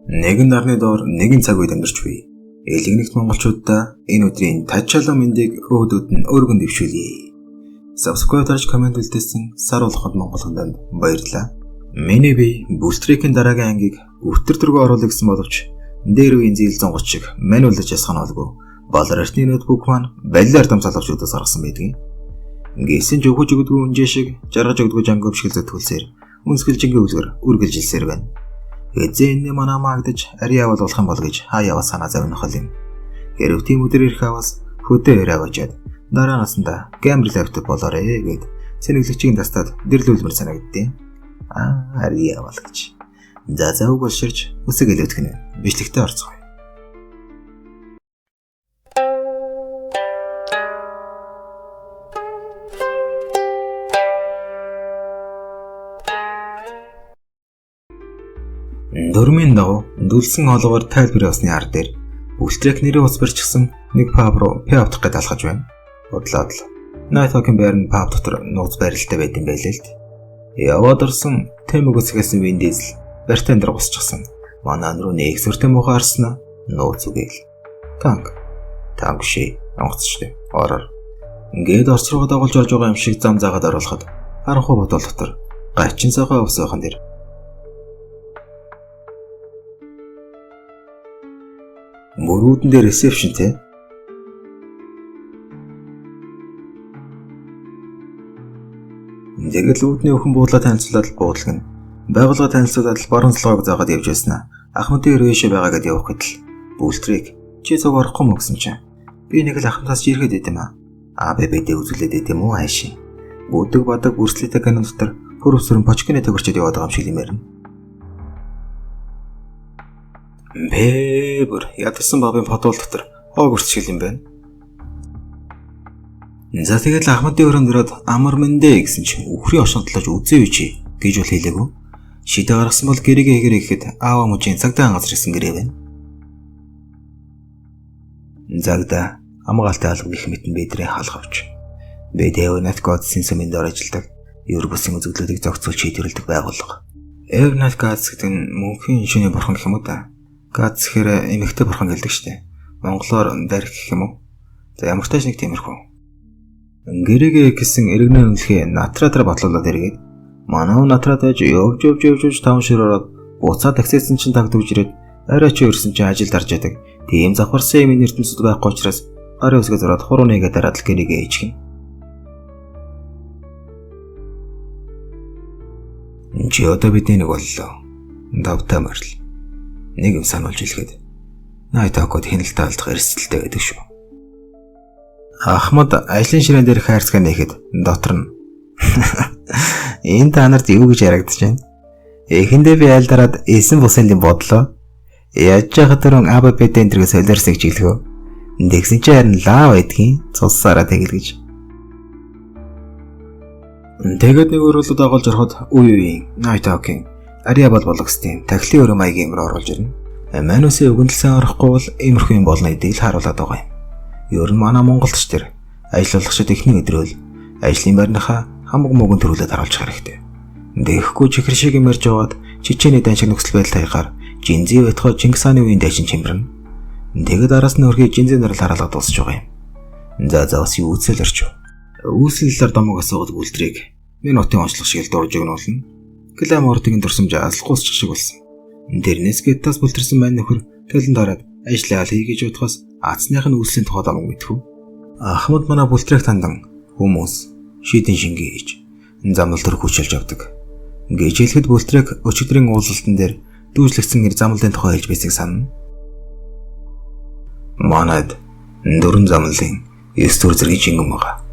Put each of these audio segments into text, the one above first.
Нэгэн нарны доор нэгэн цаг үед амьдарч буй. Элэгнэгт монголчуудаа энэ өдрийн тачаалан мэндийг өөдүүд нь өргөн дэвшүүлье. Subscribe дарж комент үлдээсэн сар болгоход монгол хүндэнд баярлалаа. Миний бие Бүлтрекийн дараагийн ангийг өвтөр дөргөө оруулах гэсэн боловч дээр үеийн зээл 130 шиг мануулж ясах нь олгүй. Балар эртний ноутбук маань балиар дамсаалавч удаас гаргасан байдгийг. Гэсэн ч өгөж өгдгүү үнжээ шиг жаргаж өгдгүү жангов шиг зөтгөлсээр үнсгэлжингийн үлгэр үргэлжилсээр байна. Эзэн энэ манаа маагдаж ари явал болох юм бол гэж хаа яваа санаа зовнохол юм. Хэрв тийм өдөр ирэх аваас хөдөө ирээ аваачаад дараа насандаа геймер лаптоп болоорой гэд цэнэглэгчийн дастаад дэрлүүлмэр санагддیں۔ Аа ари явал гэж. За завг болширч үсэг илүүдх нь бичлэгтээ орцгоё. Дөрмийн дагуу дүлсэн олгоор тайлбар явсны ар дээр Бүлтрек нэрээ ус барьчихсан нэг паб руу пи авах гэж алхаж байна. Бодлоод л Night-Hawk-ын байр нь паб дотор нууц байралтай байд юм байлээ л д. Яваад орсон Тэмүгээс эхэлсэн Вин Дизел барьтан дээр гусчихсан. Манай руу нэг сүртэй муухай харснаа нууц үгээл. Танк. Танк ши. Онгоцчтой. Ороор. Ингээд орц руугаа дагуулж орж байгаа юм шиг зам заагаад оруулахад харанхуй бодол дотор гачин цагаан өвс байхан дээр мөрүүдэн дээр ресепшн те. Тэгэл үүдний өхөн буудлаа танилцуулаад буудлаг нь байгууллага танилцуулаад баруун толгойг заагаад явж байснаа. Ахмадын өрөөшөө байгаа гэд явах гэтэл Бүлтрийг чи цуг орохгүй мө гэсэн чинь би нэг л ахмадаас жиргээд байт юм аа. А бэ бэ үзүүлээд байт юм уу хайшин. Бүдэг бадаг бүрслэтэй кинон дотор хөрвсөрөн почкины төгөрчөд яваад байгаа юм шиг юм ярина. Бэ бүр ядарсан бабын подвол дотор хоог өрсгөл юм байна. За тэгэл Ахмадын өрөөнд ороод амар мэндэ гэсэн чинь үхрийн оршин талаач үзээвэ чи гэж бол хэлээгүй. Шидэ гаргасан бол гэрээгээ хэгэрээ гэхэд аава мужийн цагдаа газар ирсэн гэрээ байна. Загда хамгаалтай алга гэх мэт нь бидний халгавч. Бид Evernight Gods-ийн сумын дор ажилладаг ер бусын үзэгдлүүдийг зохицуулж шийдвэрлэдэг байгууллага. Evernight Gods гэдэг нь мөнхийн шөнийн бурхан гэх юм уу та? Gods гэхээр эмэгтэй бурхан гэлдэг штэ. Монголоор дарих гэх юм уу? За ямар ч тааш нэг тиймэрхүү. Гэрээгээ гэсэн иргэнээ үнэлгээ натратар батлуулаад эргээд манай натраад аж явж явж явж явж таван шир ороод буцаад таксисэн чинь тагдвж ирээд арай чи өрсөн чинь ажилд орж яадаг. Тийм завхарсан юм ертөнцид байхгүй учраас гарын үсгээ зураад хуруу нэгэ дараад л гэрээгээ ичгэн. Чи одоо бидний нэг боллоо. Давтаа морил. Нэг юм сануулж хэлэхэд Night Hawk-д хяналт алдах эрсдэлтэй байдаг шүү. Ахмад ажлын ширээн дээр хайрцаг нээхэд дотор нь энэ та нарт юу гэж ярагдаж байна? Эхэндээ би айл дараад эсэн бусын юм бодлоо. Яаж яхад түрүүн АББ дэндрэг солиорсыг чиглэхөө. Тэгсэн чи харин лав байдгийн цуссаараа тэгэл гэж. Тэгээд нэг өрөөлөд дагуулж ороход үе үеийн Night Hawk-ийн Ария бол болгостын тахилын өрөө маягийн юм руу оруулж ирнэ. Манусын өгөндөл сайн орохгүй бол иймэрхүү юм болно гэдгийг л харуулад байгаа юм. Ер нь манай Монголд ч тэр ажил болгочид эхний өдрөөл ажлын байрныхаа хамаг мөнгөн төрүүлээд харуулчих хэрэгтэй. Тэгэхгүй чихэр шиг юм ярьж яваад Чечений дан шиг нөхцөл байдал хаягаар Жинзээ байтугай Чингис хааны үеийн дайчин чимрэн. Тэгээд араас нь өрхий Жинзээ нарал хараалгаад дуусч байгаа юм. За за бас юу үзэл орч. Үүсэл талаар домог асуугаад бүлтрийг минутын онцлог шиг л дурж өгнүүлнэ. Кламортыг дурсамж аслахуусчих шиг болсон. Тэрнээс гетас бүлтэрсэн мань нөхөр төлөнд хараад ажлаа хий гэж бодохоос азных нь үүслийн тухай домог мэдхүү. Ахмад манай бүлтрийг тандан хүмүүс шийдэн шингээж замнал төр хүчилж авдаг. Гэж хэлэхэд бүлтрийг өчигдрийн уулзалтан дээр дүүжлэгдсэн нэр замлын тухай хэлж байсыг санана. Манайд дөрвөн замлын 9 төр зэргийн шингэн байгаа.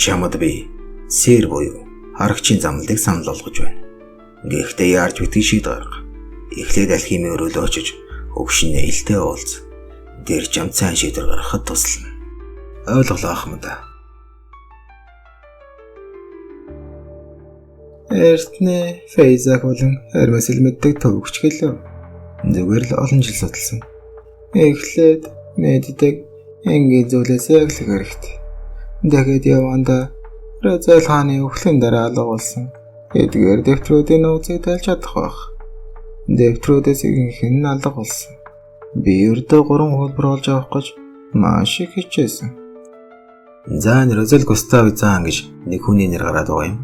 Чамд би сэр буюу харагчийн замлыг санал болгож байна. Гэхдээ яарч битгий шийд гарга. Эхлээд алхимийн өрөөлөө очиж хөгшин нээлттэй уулз. Тэр чамд сайн шийдвэр гаргахад туслана. Ойлголоо ах юм да. Эртний Фейзак болон Hermes-ил мэддэг төвөгч гэлөө. Зүгээр л олон жил судалсан. Эхлээд мэддэг энгийн зүйлээс эхлэх хэрэгтэй. Дахиад явандаа Розал хааны үхлийн дараа алга болсон. Эдгээр дэвтрүүдийн нууцыг тайлж чадах байх. Дэвтрүүдээс ихэнх нь алга болсон. Би ердөө 3 хөлбөр олж авах гэж маш их хичээсэн. За энэ Розал Густав Зан гэж нэг хүний нэр гараад байгаа юм.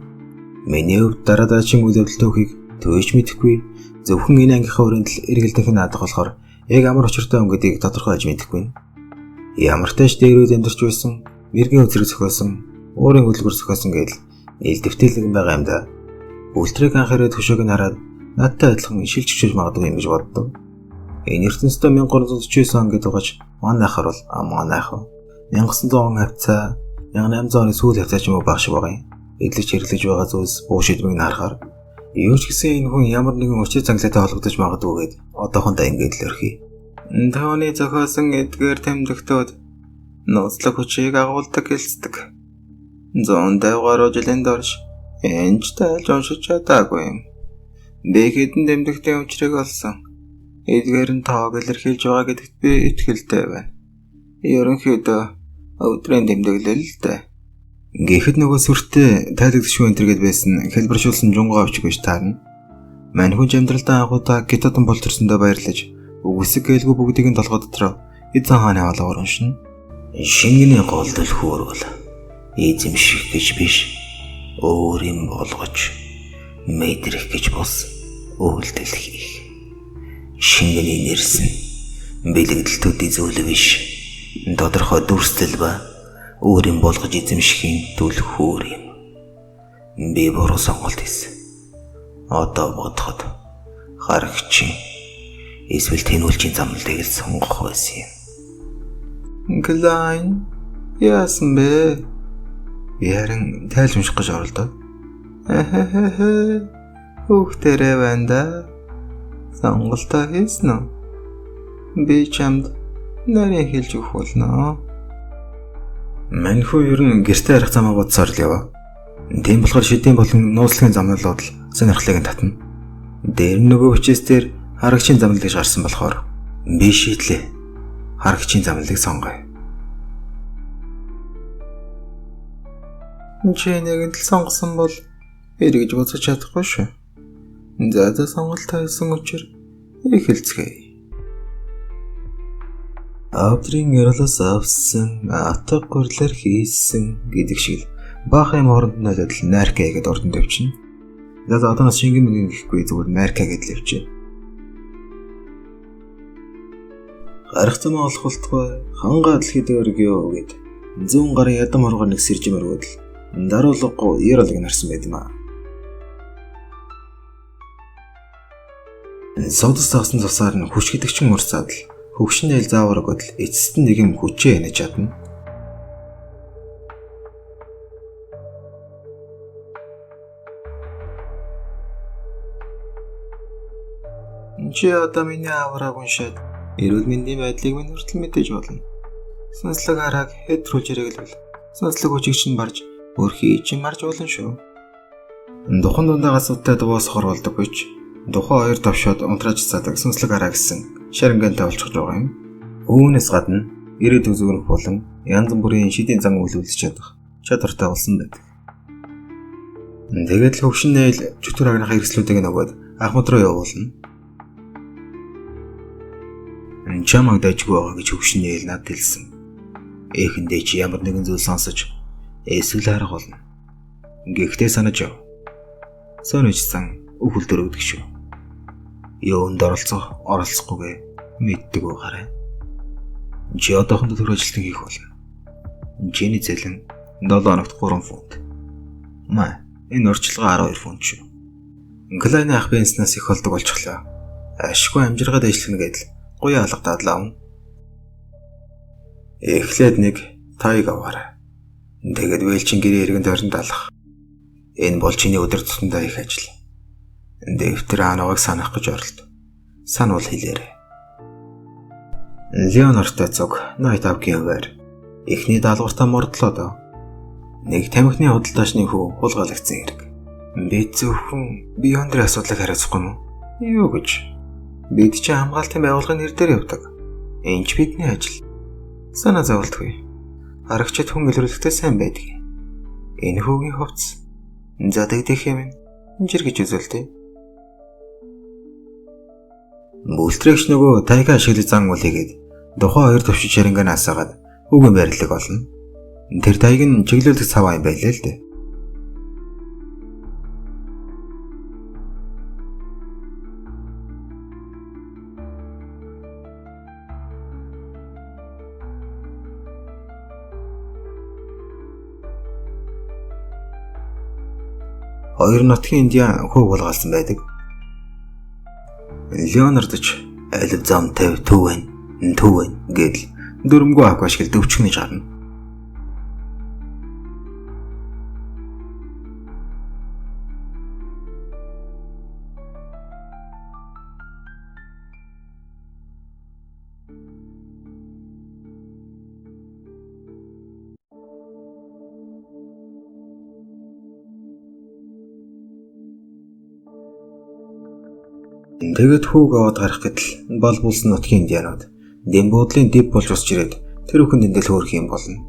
Миний хувьд дараа дараагийн үйл явдал түүхийг төвч мэдэхгүй, зөвхөн энэ ангийнхаа өрөөнд л эргэлдэх нь наадах болохоор яг ямар учиртай юм гэдгийг тодорхой хийж мэдэхгүй. Ямар ч тач дээр үед амьдарч байсан, мэргийн үзрэг зохиосон, уурын хөдөлгөр зохиосон гэдэл нийлдэвтэл нэгэн байгаа юм да. Үлтрийг анх ирээд хөшөөг нь хараад надтай адилхан шилжчихэж магадгүй юм гэж боддог. Энэ ертөнцийн 1349 он гэдэг байгаач манайхаар бол манайх 1900 он хавцаа 1800 оны сүүл хавцаа ч юм уу баг шиг байгаа юм. Эдлэж хэрэглэж байгаа зүйлс буу шийдмийг нь харахаар юу ч гэсэн энэ хүн ямар нэгэн хүчит занглаатай холбогдож магадгүй гэд одоохондоо ингэж л орхий. Тооны зохиосон эдгээр тэмдэгтүүд нууцлаг хүчийг агуулдаг гэлцдэг. 150 гаруй жилийн турш энэ ч тайлж уншиж чадаагүй юм. Би хэдэн тэмдэгтийн учрыг олсон. Эдгээр нь тоог илэрхийлж байгаа гэдэгт би итгэлтэй байна. Ерөнхийдөө өдрийн тэмдэглэл л дээ. Гэхэд нөгөө сүртэй тайлагдшгүй энэ төр гэд байсан хэлбэршүүлсэн жунгоо авч гэж таарна. Мань хүн амьдралдаа анхудаа гитатан бол төрсөндөө баярлаж үгүйсэг гэлгүй бүгдийг нь толгой дотроо эзэн хааны хаалгаар уншина. Шингэний гол түлхүүр бол эзэмших гэж биш, өөр юм болгож мэдрэх гэж бус үйлдэл хийх. Шингэний нэрсэн бэлэгдэл төдий зүйл биш. Тодорхой дүрслэл ба өөр юм болгож эзэмшихийн түлхүүр юм. Би буруу сонголт хийсэн. Одоо бодоход харагчийн эсвэл тэнүүлчийн замналыг л сонгох байсан юм. Глайн яасан бэ? Би харин тайлж унших гэж оролдоо. Эхэхэ. Хүүхдэрээ байна да. Сонголтоо хийсэн үү? Би чамд нарийн хэлж өгөх болно. Маньхүү ер нь гэртээ харах замаа бодсоор л яваа. Тийм болохоор шидийн болон нууцлагын замналууд л сонирхлыг нь татна. Дээр нь нөгөө хүчээс дээр харагчийн замнал гэж гарсан болохоор би шийдлээ. Харагчийн замналыг сонгоё. Чи нэгэнд л сонгосон бол эргэж буцаж чадахгүй шүү. За сонголт хийсэн учир эхэлцгээе. Авдрын ёроолоос авсан, атга гурлаар хийсэн гэдэг шиг баах юм оронд нь л найрка гэдээ ордон тавьчихна. За одооноос шингэн мөнгө гэхгүй зүгээр найрка гэдэл л явчих. Гарах замаа олох болтугай хангаа дэлхийд өргөё гэд зүүн гарын ядам хоргоор нэг сэржим өргөд л даруулгагүй ёроолыг нарсан байд юм аа. Содос авсан цусаар нь хүч гэдэг чинь урсаад л хөгшин айл заавар өгöd л эцэст нь нэг юм хүчээ энэж чадна. Чи одоо миний аврааг уншаад эрүүл мэндийн байдлыг минь хүртэл мэдээж болно. Сүнслэг харааг хэтрүүлж хэрэглэвэл сүнслэг хүчийг чинь барж өрхий чинь марж болно шүү. Духан дундаа гасуудтай дуусахар болдог гэж тухайн хоёр товшоод унтрааж цаадаг сүнслэг хараа гэсэн шарингантай болчихж байгаа юм. Үүнээс гадна ирээдүйн зүгнэх болон янз бүрийн шидийн зан үйл үйлдэж чадах чадвартай болсон байдаг. Тэгээд л хөгшин нэйл чөтгөр агныхаа эрсдлүүдийг нөгөөд ахмад руу явуулна. Чамайг дайжгүй байгаа гэж хөгшин нэйл надад хэлсэн. Эхэндээ чи ямар нэгэн зүйл сонсож эсвэл харах болно. Гэхдээ санаж яв. Сонирчсан үхэл дөрөвдөг шүү. Юунд оролцох, оролцохгүйгээ мэддэг байгаарай. Чи одоохондоо төр ажилтан хийх болно. Чиний зэлэн 7 хоногт 3 фунт. Маа, энэ урьдчилгаа 12 фунт шүү. Клайны ах бензнаас их олдог болчихлоо. Ашгүй амжиргаад ажиллана гэдэл гуяа алга дадлаа. Эхлээд нэг тайг аваарай. Тэгээд вэлчин гэрээ иргэн тойронд алах. Энэ бол чиний өдөр тутамдаа их ажил. Дэвтэр аанавыг санах гэж оролд. Сануул хэлээрэй. Леонардтай цуг Night Hawk-ийн хуваар эхний даалгавартаа мордлоо доо. Нэг тамхины худалдаачны хүү хулгайлагдсан хэрэг. Бид зөвхөн Биондрын асуудлыг хариуцахгүй юм уу? Юу гэж? Бид чи хамгаалтын байгууллагын нэр дээр явдаг. Энэ ч бидний ажил. Санаа зовлтгүй. Харагчид хүн илрүүлэхдээ сайн байдаг. Энэ хүүгийн хувцас задагдах юм. Жиргэж үзүүлдэг. Бүлтрэгч нөгөө тайга ашиглаж зан үйл хийгээд тухайн хоёр төвшиж шарингаа асаагаад хүүгийн байрлалыг олно. Тэр тайг нь чиглүүлэх цаваа юм байлээ л дээ. Хоёр нутгийн Индиан хүүг булгаалсан байдаг. Леонард ч аль зам 50 төв байна гэдэл дөрмгөө авах ашигл дөвчгнэж гарна. Тэгээд хүүг аваад гарах гэтэл бал булсан нутгийн индианууд Дэмбуудлын дэв болж усч ирээд тэр бүхэн дэндэл хөөрөх юм болно.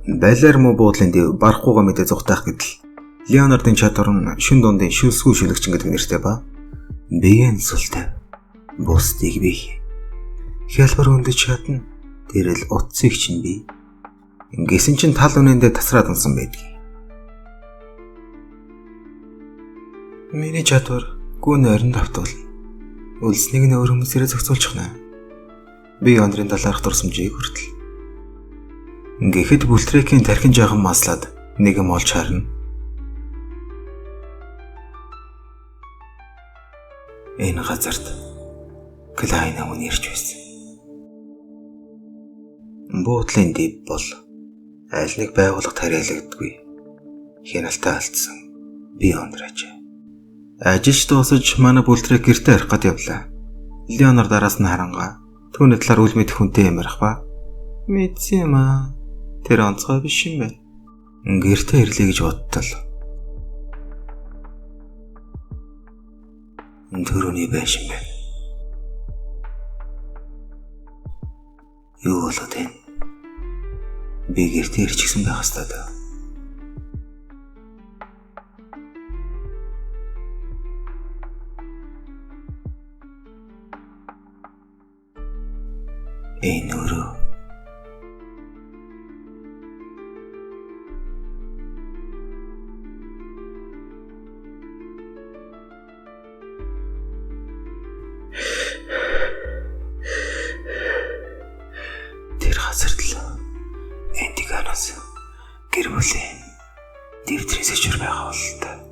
Балиар муу буудлын дэв барахгүйгаа мэдээ зүхтаах гэтэл Леонардын чадвар нь шүн дундын шүлсгүй шүлэгчин гэдэг нэртэй ба. Биеэн сүлтэй. Бусдыг би хялбар өндөж чадна. Тэр л утсыг чинь би. Ингэсэн чинь тал үнэндээ тасраад унсан байдгийг. Миний чадвар гүн ойронд автуулна. Үлснийг нь өөр хүмүүсээрээ зохицуулчихна. Би Андрын талаарх дурсамжийг хүртэл. Гэхэд бүлтрекийн тархин жаахан маслаад нэг юм олж харна. Энэ газарт Клайн хүн ирж байсан. Буудлын дэв бол аль нэг байгууллагт харьяалагддаггүй. Хяналтаа алдсан би ондраж. Ажиллаж дуусаж манай бүлтрек гэртээ харих гээд явлаа. Леонард араас нь харангаа түүний талаар үл мэдэх хүнтэй юм ярих ба. Мэдсэн юм аа. Тэр онцгой биш юм байна. Гэртээ ирлээ гэж бодтол. Төрөний байшин байна. Юу болоод байна? Би гэртээ ирчихсэн байх ёстой даа. Энэ өрөө тэр газарт л Эндиганос гэр бүлийн дэвтрийн сэжүр байгаа бололтой.